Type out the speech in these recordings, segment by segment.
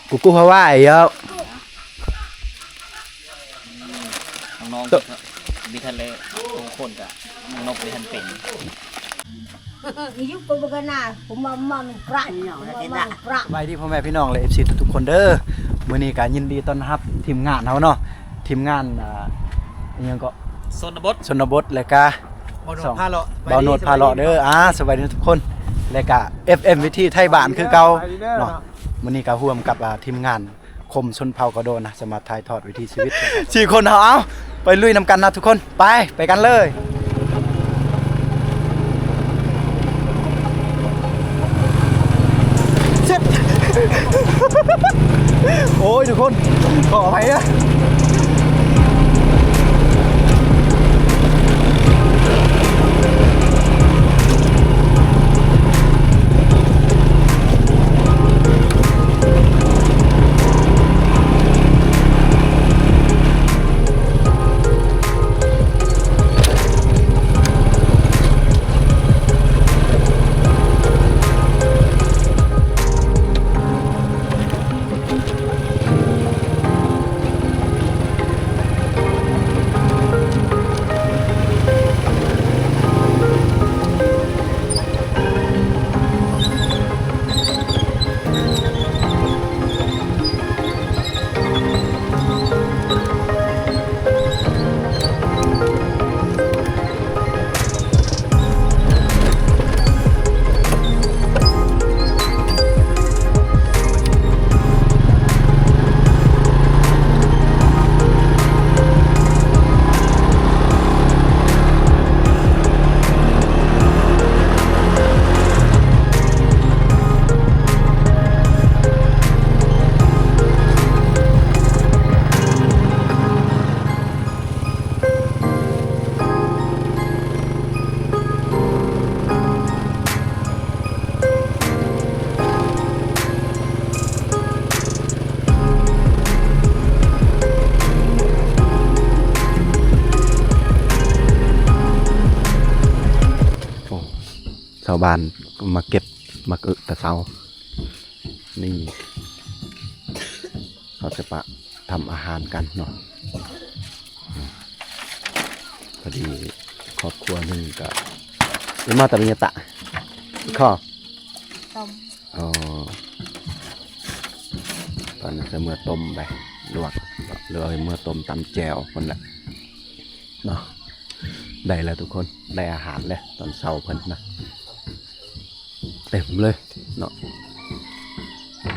ກູກູຮາວາຍເອີ ນ້ອງໆ ໂຕ ມີທັນແລ ບາງຄົນກະນ້ອງນົບມີທັນເປັນ ຢູ່ກໍບໍ່ກະນາ ຜົມມາ ມາມັນກຣານ ສະບາຍດີພໍ່ແມ່ພີ່ນ້ອງ ແລະ ເອັຟຊີ ທຸກໆຄົນເດີ. ມື້ນີ້ກະຍິນດີຕ້ອນຮັບທີມງານເຮົາເນາະ ທີມງານ ອ່າ ອີຫຍັງເກາະ ຊົນນະບົດ ຊົນນະບົດ ແລະກະ ບ່າວໂນດ ສອງ ພາເລາະ ບ່າວໂນດພາເລາະເດີ. ອ່າ ສະບາຍດີທຸກຄົນ ແລະກະ ເອັຟເອັມ ວິຖີໄທບ້ານຄືເກົ່າເນາະ. ມື້ນີ້ກະຮ່ວມກັບ ອ່າ ທີມງານ ຄົມຊົນເຜົ່າກະໂດນນະ ຈະມາຖ່າຍທອດວິຖີຊີວິດ ສີ່ຄົນເຮົາ. ເອົາ ໄປລຸຍນຳກັນນະທຸກຄົນ ໄປ ໄປກັນເລີຍ. ໂອ້ຍ ທຸກຄົນ ຂໍອະໄພເດີ. ໂອ້ ຊາວບ້ານມາເກັບໝາກອຶແຕ່ເຊົ້າ. ນີ້ ເຮົາຈະປະທຳອາຫານກັນເນາະ. ພໍດີຄອບຄົວໜຶ່ງກະ ເອີ ມາຕາເປັນຍາຕະ ຂໍ ຕົ້ມ ອໍ ຕອນນີ້ຈະເມືອຕົ້ມໄປ ລວກ ຫຼືເອົາເມືອຕົ້ມຕຳແຈ່ວພຸ້ນແຫຼະເນາະ. ໄດ້ແລ້ວທຸກຄົນ ໄດ້ອາຫານແລ້ວຕອນເຊົ້າເພິ່ນນະ. ເຕັມເລີຍເນາະ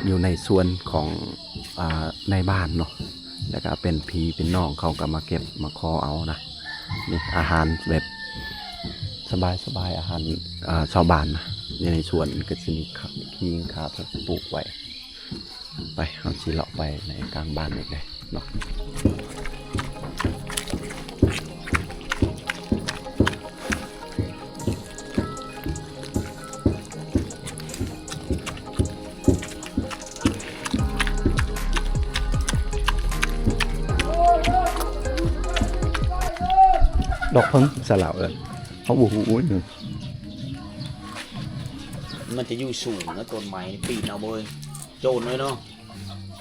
ຢູ່ໃນສວນຂອງ ອ່າ ນາຍບ້ານເນາະ ແລ້ວກະເປັນພີ່ເປັນນ້ອງເຂົາກະມາເກັບມາຂໍເອົານະ. ນີ້ອາຫານແບບສະບາຍໆ ອາຫານ ອ່າ ຊາວບ້ານນະ. ຢູ່ໃນສວນກະຊິມີຂະ ຂີງ ຂາ ເພິ່ນປູກໄວ້. ໄປ ເຮົາຊິເລາະໄປໃນກາງບ້ານອີກເດ້ເນາະ. ດອກເຜິ້ງສະເຫຼົາເອີ້ນ ເຮົາບໍ່ຮູ້ ມັນຈະຢູ່ສູງນະ ຕົ້ນໄມ້ປີນເອົາເວີຍ ໂຈນເລີຍເນາະ.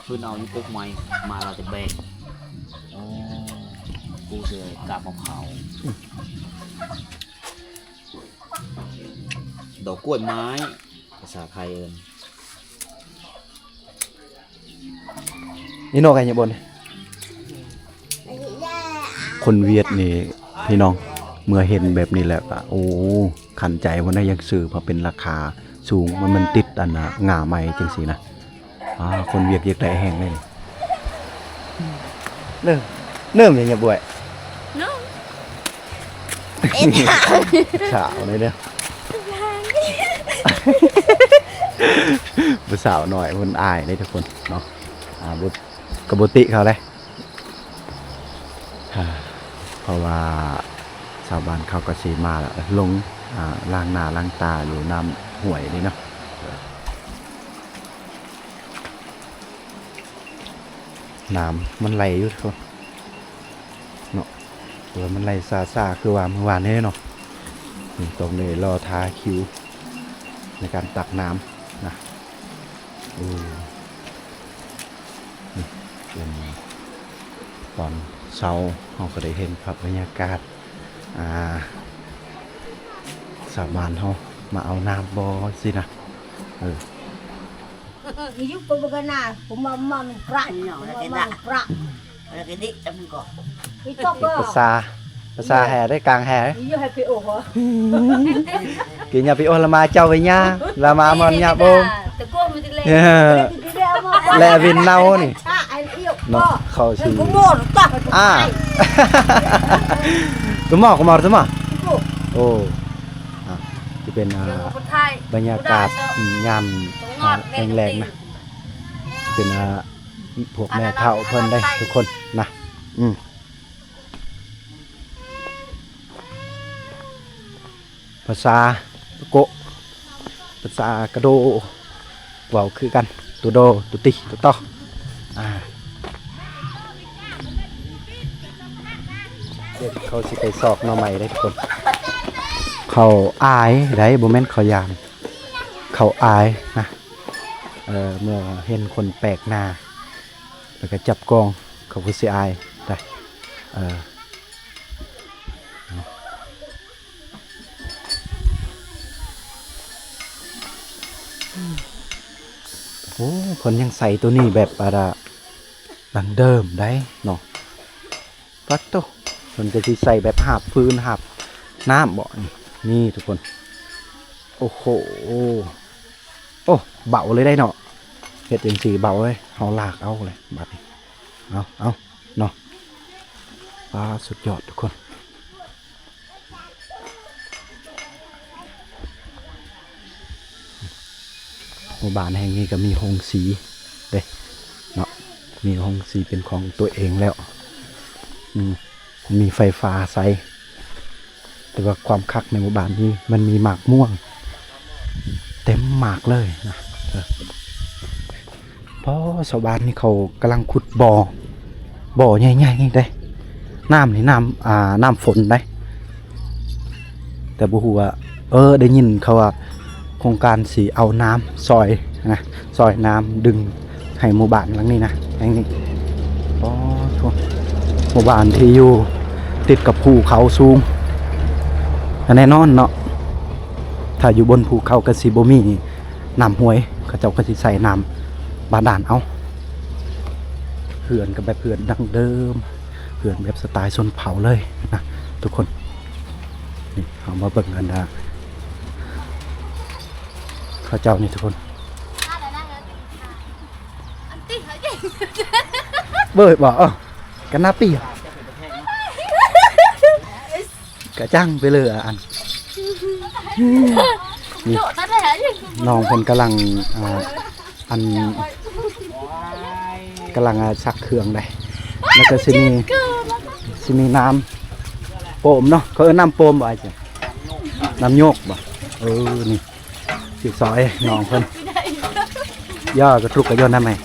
ຂຶ້ນເອົາຢູ່ກົກໄມ້ມາ ລາວຈະແບກ ອໍ ປູເສືອກາບມະພ້າວ ດອກກ້ວຍໄມ້ ພາສາໄທເອີ້ນ. ນີ້ນອກໄກ່ຍະບົນ ຄົນຫວຽດນີ້ພີ່ນ້ອງ ເມື່ອເຫັນແບບນີ້ແລ້ວກະ ໂອ້ ຂັນໃຈພຸ້ນນະ ຢາກຊື້ ເພາະເປັນລາຄາສູງ ມັນ ມັນຕິດອັນນ່າ ງ່າໄມ້ຈັ່ງຊີ້ນະ. ອ່າ ຄົນຫວຽດຢາກໄດ້ແຮງເລີຍນີ້ ເລີ່ມ ເລີ່ມຫຍັງຍະບົວ ນ້ອງ ສາວນີ້ເດີ ຜູ້ສາວນ້ອຍເພິ່ນອາຍເດ້ທຸກຄົນເນາະ. ອ່າ ບໍ່ ກະບໍ່ຕິເຂົາເດ້ ເພາະວ່າຊາວບ້ານເຂົາກະຊິມາລົງ ອ່າ ລ້າງໜ້າລ້າງຕາຢູ່ນ້ຳຫ້ວຍນີ້ເນາະ. ນ້ຳມັນໄຫຼຢູ່ເນາະ ແຕ່ວ່າມັນໄຫຼຊ້າໆ ຄືວ່າມື້ວານນີ້ເນາະ. ນີ້ຕ້ອງໄດ້ລໍຖ້າຄິວໃນການຕັກນ້ຳນະ. ໂອ້ ຕອນເຊົ້າເຮົາກໍໄດ້ເຫັນພາບບັນຍາກາດ ອ່າ ຊາວບ້ານເຮົາມາເອົານ້ຳບໍ່ຊີ້ນະ. ເອີ Yu ko bagana, kuma man pra, kuma man pra. ພາສາ ພາສາແຮ່ເດ້ ກາງແຮ່ ກິນຍາໄປໂອລະມາເຈົ້າໄວຍາ ລະມາມອນຍາໂບ ແລະວິນເນົານີ້ເນາະ ເຂົາຊິ ອ່າ ຕຸໝໍ ກຸໝໍ ຕຸໝໍ ໂອ້ ອ່າ ທີ່ເປັນ ອ່າ ບັນຍາກາດຍາມ ອ່າ ແລງໆນະ ເປັນ ອ່າ ພວກແມ່ເຖົ້າເພິ່ນເດ້ທຸກຄົນນະ ອືມ ພາສາໂກະ ພາສາກະໂດ ເວົ້າຄືກັນ ໂຕໂດ ໂຕຕິ ໂຕຕໍ ອ່າ ເຂົາຊິໄປຊອກໜໍ່ໄມ້ເດ້ທຸກຄົນ ເຂົາອາຍໃດ໋ ບໍ່ແມ່ນເຂົາຢ້ານ ເຂົາອາຍນະ ເອີ ເມື່ອເຫັນຄົນແປກໜ້າ ແລ້ວກໍຈັບກ້ອງ ເຂົາກໍຊິອາຍໄດ໋ ເອີ ໂອ້ ເພິ່ນຍັງໃສ່ໂຕນີ້ແບບ ອ່າ ດັ້ງເດີມໄດ໋ເນາະ ປັດໂຕ ເພິ່ນກໍຊິໃສ່ແບບຫາບຟືນຫາບນ້ຳບໍ ນີ້ ນີ້ທຸກຄົນ ໂອ້ໂຫ ໂອ້ ເບົາເລີຍໄດ໋ເນາະ ເຮັດຈັ່ງຊີ້ເບົາເລີຍ ເຮົາລາກເອົາເລີຍບາດນີ້ ເອົາ ເອົາເນາະ ປາ ສຸດຍອດທຸກຄົນ. ໝູ່ບ້ານແຫ່ງນີ້ກໍມີໂຮງສີເດ້ເນາະ ມີໂຮງສີເປັນຂອງຕົວເອງແລ້ວ ອືມ ມີໄຟຟ້າໃຊ້ ແຕ່ວ່າຄວາມຄັກໃນໝູ່ບ້ານນີ້ ມັນມີໝາກມ່ວງເຕັມໝາກເລີຍນະ ເອີ ພໍຊາວບ້ານນີ້ເຂົາກຳລັງຂຸດບໍ່ ບໍ່ໃຫຍ່ໆເດ້ ນ້ຳນີ້ນ້ຳ ອ່າ ນ້ຳຝົນເດ້ ແຕ່ບໍ່ຮູ້ວ່າ ເອີ ໄດ້ຍິນເຂົາວ່າໂຄງການຊິເອົານ້ຳຊ່ອຍນະ ຊ່ອຍນ້ຳດຶງໃຫ້ໝູ່ບ້ານຫຼັງນີ້ນະ ແຫ່ງນີ້ ອໍ ໂທ້ ໝູ່ບ້ານທີ່ຢູ່ຕິດກັບພູເຂົາສູງ ກໍແນ່ນອນເນາະ ຖ້າຢູ່ບົນພູເຂົາກໍຊິບໍ່ມີ ນ້ຳຫ້ວຍ ເຂົາເຈົ້າກໍຊິໃສ່ນ້ຳບາດານເອົາ ເຮືອນກໍແບບເຮືອນດັ້ງເດີມ ເຮືອນແບບສະໄຕລ໌ຊົນເຜົ່າເລີຍນະທຸກຄົນ ນີ້ເຮົາມາເບິ່ງອັນນະ ເຂົາເຈົ້ານີ້ທຸກຄົນ ເບີດບໍ່ ເອີ ກັນນາປີ ກະຈັງໄປເລີຍອັນ ນີ້ ນ້ອງເພິ່ນກຳລັງ ອ່າ ອັນ ກຳລັງ ອ່າ ຊັກເຄື່ອງໄດ໋ ແລ້ວກໍຊິມີ ຊິມີນ້ຳໂປມເນາະ ເຂົາເອີ້ນນ້ຳໂປມບໍ່ອ້າຍ? ນ້ຳໂຍກບໍ່? ເອີ ນີ້ ຊິຊອຍນ້ອງເພິ່ນ ຢ່າກະທຸກກະຢ່ອນນຳແມ່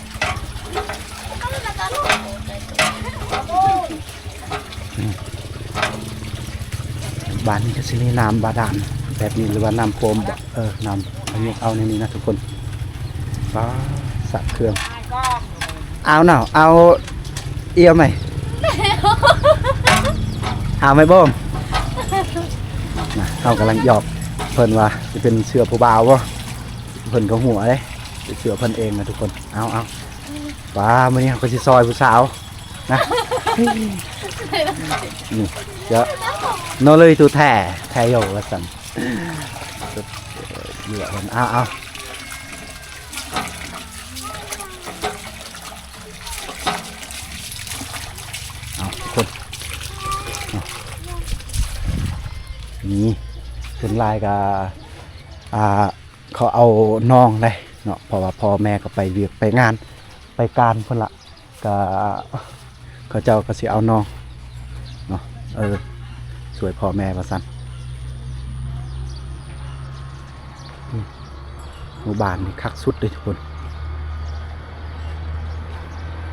ບ້ານນີ້ກໍຊິມີນ້ຳບາດານແບບນີ້ ຫຼືວ່ານ້ຳໂປມເບາະ ເອີ ນ້ຳອັນນີ້ເອົາໃນນີ້ນະທຸກຄົນ ປ້າ ຊັກເຄື່ອງ ເອົາເນາະ ເອົາ ເອີ່ຍໄໝ ເອົາໄໝໂບມ ນະ ເຮົາກຳລັງຫຍອກເພິ່ນວ່າຊິເປັນເສື້ອຜູ້ບ່າວບໍ່ ເພິ່ນກໍຫົວເດ້ ເປັນເສື້ອເພິ່ນເອງນະທຸກຄົນ ເອົາ ເອົາ ປ້າ ມື້ນີ້ເຮົາກໍຊິຊອຍຜູ້ສາວ ນະ ນີ້ ຈະ ໂນເລີຍຕູແທ້ ແທ້ໂຍວ່າຊັ້ນ ເອີ ເອີ ເອົາ ເອົາ ເອົາ ທຸກຄົນ ເອົາ ນີ້ ສ່ວນຫຼາຍກະ ອ່າ ເຂົາເອົານ້ອງໄດ໋ເນາະ ເພາະວ່າພໍ່ແມ່ກໍໄປວຽກໄປງານ ໄປການພຸ້ນລະ ກະເຂົາເຈົ້າກໍຊິເອົານ້ອງເນາະ ເອີ ຊ່ວຍພໍ່ແມ່ວ່າຊັ້ນ ອືມ ໝູ່ບ້ານນີ້ຄັກສຸດເດ້ທຸກຄົນ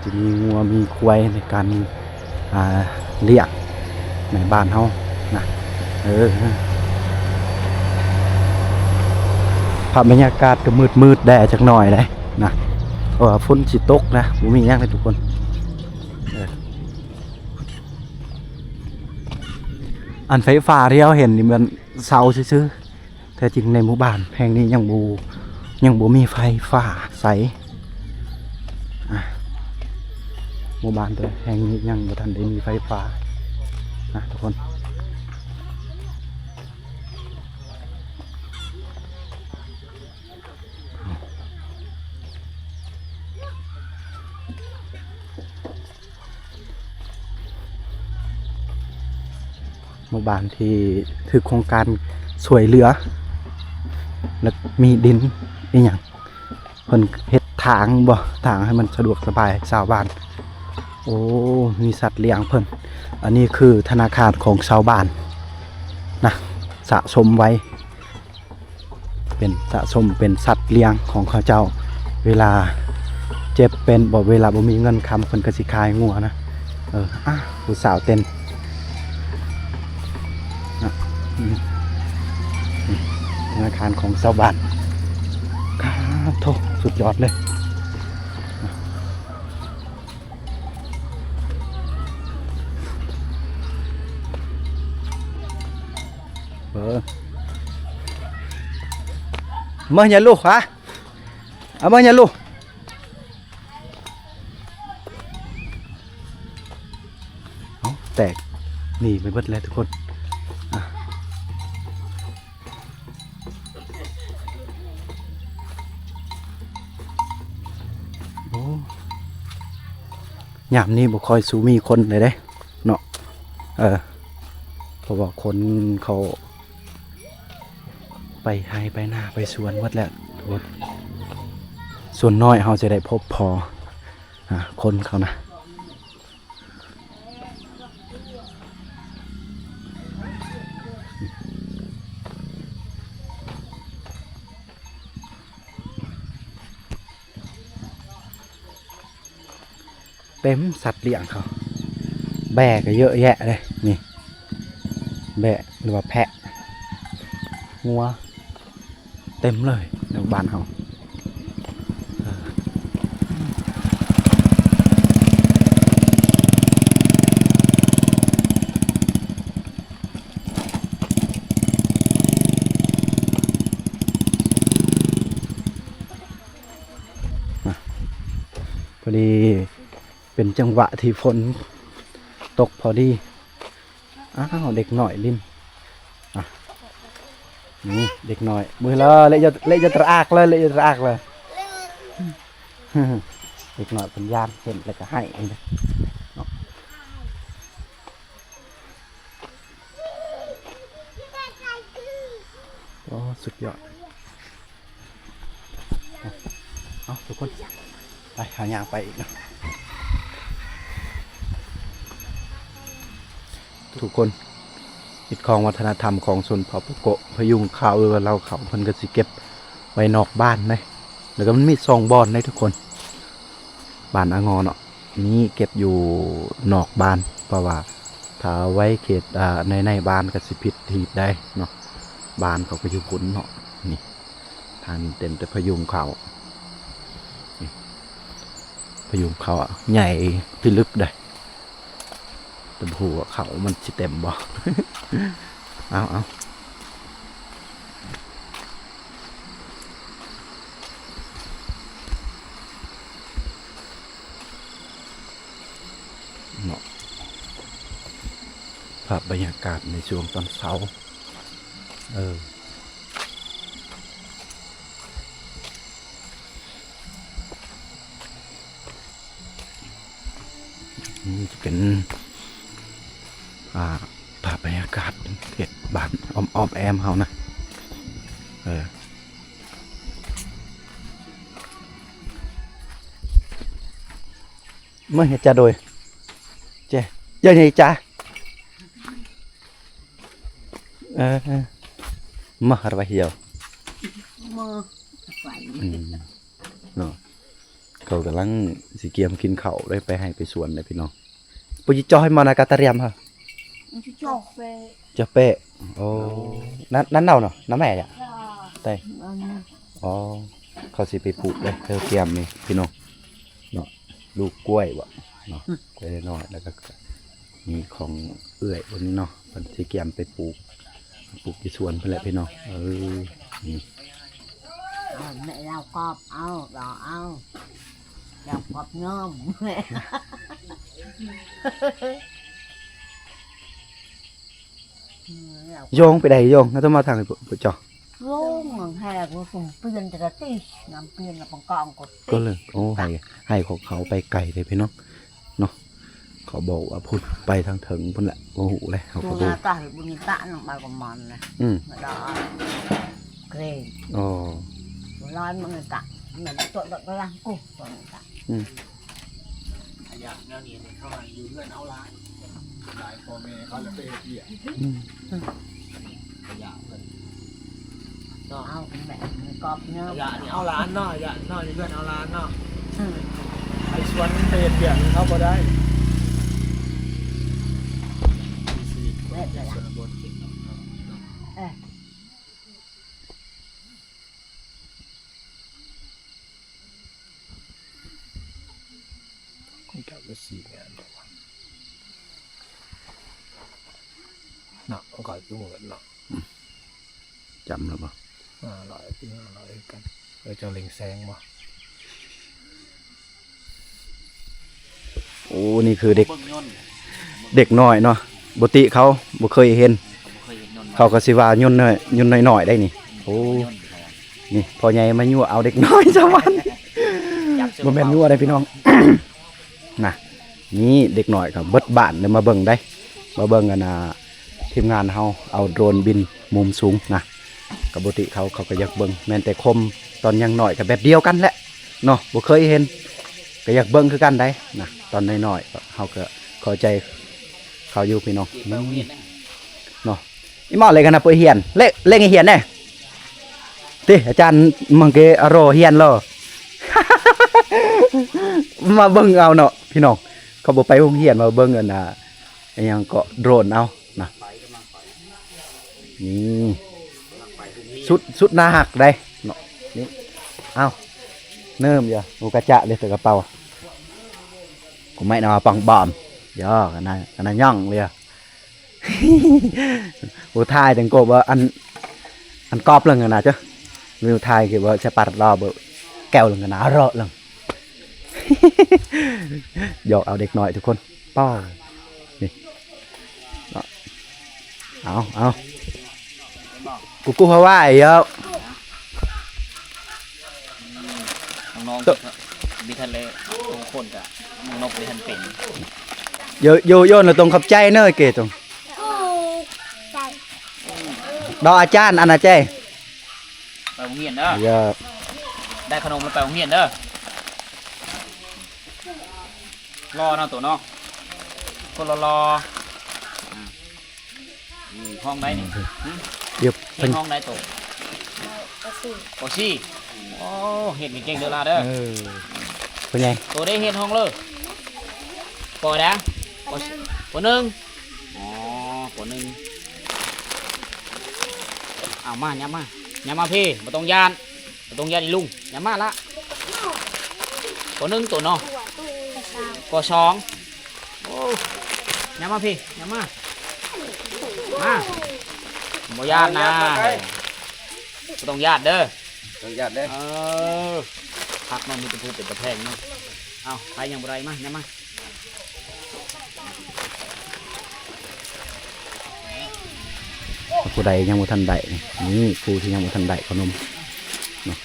ຈະມີງົວມີຄວາຍໃນການ ອ່າ ລ້ຽງໃນບ້ານເຮົານະ ເອີ ພາບບັນຍາກາດກໍມືດໆແດ່ຈັກໜ້ອຍເດ້ນະ ເພາະວ່າຝົນຊິຕົກນະ ບໍ່ມີຫຍັງເດ້ທຸກຄົນ ເອີ ອັນໄຟຟ້າທີ່ເຮົາເຫັນນີ້ແມ່ນເສົາຊື່ໆ ແທ້ຈິງໃນໝູ່ບ້ານແຫ່ງນີ້ຍັງບໍ່ ຍັງບໍ່ມີໄຟຟ້າໃຊ້. ອ່າ ໝູ່ບ້ານແຫ່ງນີ້ຍັງບໍ່ທັນໄດ້ມີໄຟຟ້ານະທຸກຄົນ. ໝູ່ບ້ານທີ່ຖືກໂຄງການຊ່ວຍເຫຼືອ ແລະ ມີດິນອີ່ຫຍັງ ເພິ່ນເຮັດທາງບໍ່ ທາງໃຫ້ມັນສະດວກສະບາຍຊາວບ້ານ. ໂອ້ ມີສັດລ້ຽງເພິ່ນ. ອັນນີ້ຄືທະນາຄານຂອງຊາວບ້ານນະ ສະສົມໄວ້. ເປັນສະສົມເປັນສັດລ້ຽງຂອງເຂົາເຈົ້າ ເວລາເຈັບເປັນບໍ່ ເວລາບໍ່ມີເງິນຄຳ ເພິ່ນກໍຊິຂາຍງົວນະ. ເອີ ອ່ະ ຜູ້ສາວເຕັ້ນນະ. ອືມ ນີ້ທະນາຄານຂອງຊາວບ້ານ. ໂທ້ ສຸດຍອດເລີຍ. ເອີ ມາຫຍັງລູກ ຮະ ເອົາມາຫຍັງລູກ. ເອົ້າ ແຕກໜີໄປເບິດແລ້ວທຸກຄົນ. ອ່ະ ໂອ້ ຍາມນີ້ບໍ່ຄ່ອຍສູ່ມີຄົນເລີຍເດ້ເນາະ. ເອີ ເພາະວ່າຄົນເຂົາໄປໄຮ່ໄປນາໄປສວນໝົດແລ້ວ. ສ່ວນໜ້ອຍເຮົາຈະໄດ້ພົບພໍ ອ່າ ຄົນເຂົານະ. ເຕັມສັດລ້ຽງເຂົາ ແບ້ກໍເຍອະແຍະເດ້ນີ້ ແບ້ ຫຼືວ່າແພະ ງົວ ເຕັມເລີຍໃນບ້ານເຮົາ. ພໍດີເປັນຈັງຫວະທີ່ຝົນຕົກພໍດີ. ອ້າວ ເດັກນ້ອຍຫຼິ້ນ ອ່ະ ນີ້ເດັກນ້ອຍ ມືລະເລະ ເລະຕະອາກເລີຍ ເລະຕະອາກເລີຍ. ເດັກນ້ອຍເພິ່ນຢ້ານເຫັນແລ້ວກໍໄຫ້ເນາະ. ໂອ້ ສຸດຍອດ. ເອົາ ທຸກຄົນ ໄປ ເຮົາຍ່າງໄປອີກເນາະ. ທຸກຄົນ ຮີດຄອງວັດທະນະທຳຂອງຊົນເຜົ່າປາໂກະ ພະຍຸງເຂົາ ຫຼືວ່າເລົ່າເຂົາ ເພິ່ນກໍຊິເກັບໄວ້ນອກບ້ານເດ້ ແລ້ວກໍມັນມີສອງບ່ອນເດ້ທຸກຄົນ. ບ້ານອາງໍເນາະ ນີ້ເກັບຢູ່ນອກບ້ານ ເພາະວ່າຖ້າໄວ້ເຂດ ອ່າ ໃນ ໃນບ້ານກໍຊິຜິດຮີດໄດ້ເນາະ. ບ້ານເຂົາກໍຢູ່ພຸ້ນເນາະ. ນີ້ ທ່ານເຕັມແຕ່ພະຍຸງເຂົາ ນີ້ ພະຍຸງເຂົາໃຫຍ່ພິລຶກເດ້ ແຕ່ບໍ່ຮູ້ວ່າເຂົາມັນຊິເຕັມບໍ່. ເອົາ ເອົາ ເນາະ ພາບບັນຍາກາດໃນຊ່ວງຕອນເຊົ້າ ເອີ ນີ້ຈະເປັນ ອ່າ ພາບບັນຍາກາດເຂດບ້ານອ້ອມໆແອ້ມເຮົານະ ເອີ ມາເຮັດຈ້າໂດຍ ເຈ້ ເຢີໃຫຍ່ຈ້າ. ເອີ ມາຫາໄປຮຽວ ມາໄປ ອືມ ເນາະ ເຂົາກຳລັງຊິກຽມກິນເຂົ້າເດ້ ໄປໄຮ່ໄປສວນເດ້ພີ່ນ້ອງ. ປຸຈິຈ່ອຍມານາກາຕະຣຽມເຮົາ ຈະເປ ຈະເປ ໂອ້ ນັ້ນ ນັ້ນເນົ່າເນາະ ນ້ຳແມ່ຈະ ໃຕ້ ອໍ ເຂົາຊິໄປປູກເດ້ ເຂົາກຽມນີ້ພີ່ນ້ອງເນາະ. ລູກກ້ວຍບໍ່ເນາະ ອືມ ກ້ວຍນ້ອຍ ແລ້ວກໍມີຂອງເອື້ອຍຄົນນີ້ເນາະ. ຊິກຽມໄປປູກ ປູກຢູ່ສວນພຸ້ນແຫຼະພີ່ນ້ອງ. ເອີ ນີ້ ເອົາແມ່ເອົາກອບ ເອົາດອກ ເອົາດອກກອບຍ້ອມ. ໂຍງໄປໃດໂຍງ ແລ້ວຕ້ອງມາທາງນີ້ ໂຈະ ໂຍງແຮງ ວ່າຄົງປ່ຽນແຕ່ກະຕິ ນ້ຳປ່ຽນລະປອງກອງກໍຕິ ກໍເລີຍ ໂອ້ ໃຫ້ ໃຫ້ຂອງເຂົາໄປໄກເດ້ພີ່ນ້ອງເນາະ. ເຂົາບອກວ່າພຸ້ນ ໄປທາງເທິງພຸ້ນແຫຼະ ບໍ່ຮູ້ເລີຍ ເຮົາກໍບໍ່ ຕາເຮັດບຸນຕານຳບາກະມອນນະ ອືມ ມາດອກເກຣງ ອໍ ຫຼາຍມັນກະ ມັນຕົວະກະລັງກູຕົວະ ອືມ. ຂະຫຍະແນວນີ້ເຂົາໃຫ້ຢູ່ເຮືອນເຮົາຫຼາຍ ຫຼາຍພໍ່ແມ່ເຂົາລະໄປເຮັດວຽກ ອືມ ຂະຫຍະເພິ່ນເນາະ ເອົາແບບກອບເນາະ ຂະຫຍະນີ້ເອົາຫຼານເນາະ ຂະຫຍະເນາະ ຢູ່ເຮືອນເອົາຫຼານເນາະ ອືມ ໄປສວນໄປເຮັດວຽກເຂົາບໍ່ໄດ້ ແບບ ເອີ. ຂອງເຈົ້າກໍສີງາມແທ້ວະ ເນາະ ຂອງຂ້ອຍຄືເໝືອນເນາະ ອືມ ຈຳແລ້ວບໍ່ ຫ້າຮ້ອຍຄືຫ້າຮ້ອຍຄືກັນ ເອີ ເຈົ້າເລັງແສງບໍ່? ໂອ້ ນີ້ຄືເດັກ ເບິ່ງຍົນ ເດັກນ້ອຍເນາະ ປົກກະຕິເຂົາບໍ່ເຄີຍເຫັນ ເຂົາບໍ່ເຄີຍເຫັນຍົນ ເຂົາກໍຊິວ່າຍົນນ້ອຍ ຍົນນ້ອຍໆໄດ໋ນີ້ ໂອ້ ຍົນ ນີ້ພໍ່ໃຫຍ່ມາຍົວະເອົາເດັກນ້ອຍຊາວບ້ານ ຈັບເສື້ອ ບໍ່ແມ່ນຍົວະເດ້ພີ່ນ້ອງ ນະ ນີ້ເດັກນ້ອຍກໍເບິດບ້ານເລີຍມາເບິ່ງໄດ໋ ມາເບິ່ງອັນນ່າ ທີມງານເຮົາເອົາໂດຣນບິນມຸມສູງນະ ກໍປົກກະຕິເຂົາ ເຂົາກໍຢາກເບິ່ງ ແມ່ນແຕ່ຄົມຕອນຍັງນ້ອຍກໍແບບດຽວກັນແຫຼະເນາະ ບໍ່ເຄີຍເຫັນ ກໍຢາກເບິ່ງຄືກັນໄດ໋ນະ ຕອນນ້ອຍໆ ເຮົາກໍເຂົ້າໃຈ ເຂົາຢູ່ພີ່ນ້ອງ ໄປໂຮງຮຽນເນາະ ອີ່ໝໍເລັກຫັ້ນນະ ໄປຮຽນ ເລັກ ເລັກຮຽນແດ່ ຕິ ອາຈານມັງເກອາໂຣຮຽນເລີ ມາເບິ່ງເອົາເນາະພີ່ນ້ອງ ເຂົາບໍ່ໄປໂຮງຮຽນ ມາເບິ່ງອັນນ່າ ອີ່ຫຍັງເກາະ ໂດຣນເອົານະ ນີ້ ສຸດ ສຸດໜ້າຮັກໄດ໋ເນາະ ນີ້ ເອົ້າ ເນີມຢາ ໂອກະຈະເລີຍ ແຕ່ກະເປົາ ກູໄມ້ນະປອງບອມ ຢາ ກະນະ ກະນະຍ່ອງເລີຍ ໂອ ຖ່າຍຈັ່ງໂກບ ອັນ ອັນກອບເລີງນະເຈົ້າ ວິວຖ່າຍຄືວ່າສະປາດລອບ ແກ້ວເລີງນະ ອາເຣາະເລີງ ຢອກເອົາເດັກນ້ອຍທຸກຄົນ ປ້າ ນີ້ ເອົາ ເອົາ ກູກູຮາວາຍເອີ ນ້ອງໆ ໂຕ ມີທັນເລີຍ ໂຕຄົນກະ ນ້ອງນົກມີທັນເປັນ ໂຍ ໂຍ ໂຍນ ລະຕົງຂອບໃຈເນີ ເກຕົງ ດອກອາຈານ ອັນນາໃຈ ໄປໂຮງຮຽນເດີ ເອີ ໄດ້ຂະໜົມແລ້ວໄປໂຮງຮຽນເດີ ຫຼໍ່ເນາະໂຕເນາະ ຄົນຫຼໍ່ໆ ອືມ ຫ້ອງໃດນີ້ ຮຶ ດຽວ ຮຽນຫ້ອງໃດໂຕ ປໍສີ່ ປໍສີ່ ໂອ້ ຮຽນເກັ່ງໆເດີຫຼ້າເດີ ເອີ ພໍ່ໃຫຍ່ ໂຕໄດ້ຮຽນຫ້ອງເລີ ປໍໃດ ປໍໜຶ່ງ ອໍ ປໍໜຶ່ງ ເອົາມາ ຫຍັບມາ ຫຍັບມາພີ້ ບໍ່ຕ້ອງຢ້ານ ບໍ່ຕ້ອງຢ້ານອີລຸງ ຫຍັບມາລະ ປໍໜຶ່ງໂຕເນາະ ປໍສອງ ໂອ້ ຫຍັບມາພີ້ ຫຍັບມາ ມາ ບໍ່ຢ້ານນະ ບໍ່ຕ້ອງຢ້ານເດີ ຕ້ອງຢ້ານເດີ ເອີ ພັກນອນມີແຕ່ຜູ້ເປັນຕາແພງເນາະ ເອົາ ໃຜຍັງບໍ່ໄດ້ ມາ ຫຍັບມາ. ຜູ້ໃດຍັງບໍ່ທັນໄດ້ ນີ້ ຜູ້ທີ່ຍັງບໍ່ທັນໄດ້ເຂົ້າໜົມເນາະ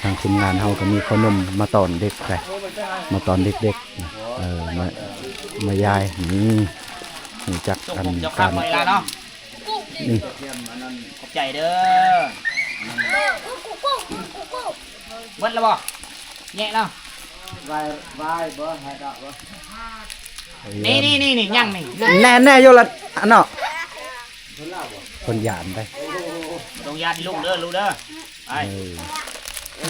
ທາງທີມງານເຮົາກໍມີເຂົ້າໜົມມາຕ້ອນເດັກໄປ ມາຕ້ອນເດັກໆ ເອີ ມາ ມາຢາຍ ນີ້ ຮູ້ຈັກອັນການ ນີ້ ຂອບໃຈເດີ ເບິດແລ້ວບໍ່? ແຍະແລ້ວ ວາຍ ວາຍບໍ່ ໃຫ້ດອກບໍ່? ນີ້ໆໆ ຍັງນີ້ ແນ່ໆ ຢູ່ລະ ອັນເນາະ ເພິ່ນຢ້ານໄດ໋ ບໍ່ຕ້ອງຢ້ານລູກເດີ ລູກເດີ ໄປ ເອີ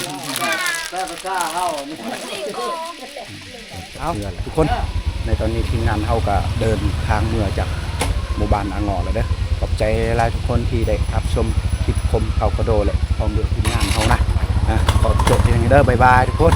ແປພາສາເຮົານີ້ ເອົາ ທຸກຄົນ ໃນຕອນນີ້ທີມງານເຮົາກໍເດີນທາງເມືອຈາກ ໝູ່ບ້ານອາງໍ້ແລ້ວເດີ. ຂອບໃຈຫຼາຍໆທຸກຄົນທີ່ໄດ້ຮັບຊົມຄລິບຄົມເຂົ້າກະໂດ ແລະ ພ້ອມດ້ວຍທີມງານເຮົານະ. ອາ ຂໍຈົບພຽງເທົ່ານີ້ເດີ. ບາຍບາຍທຸກຄົນ.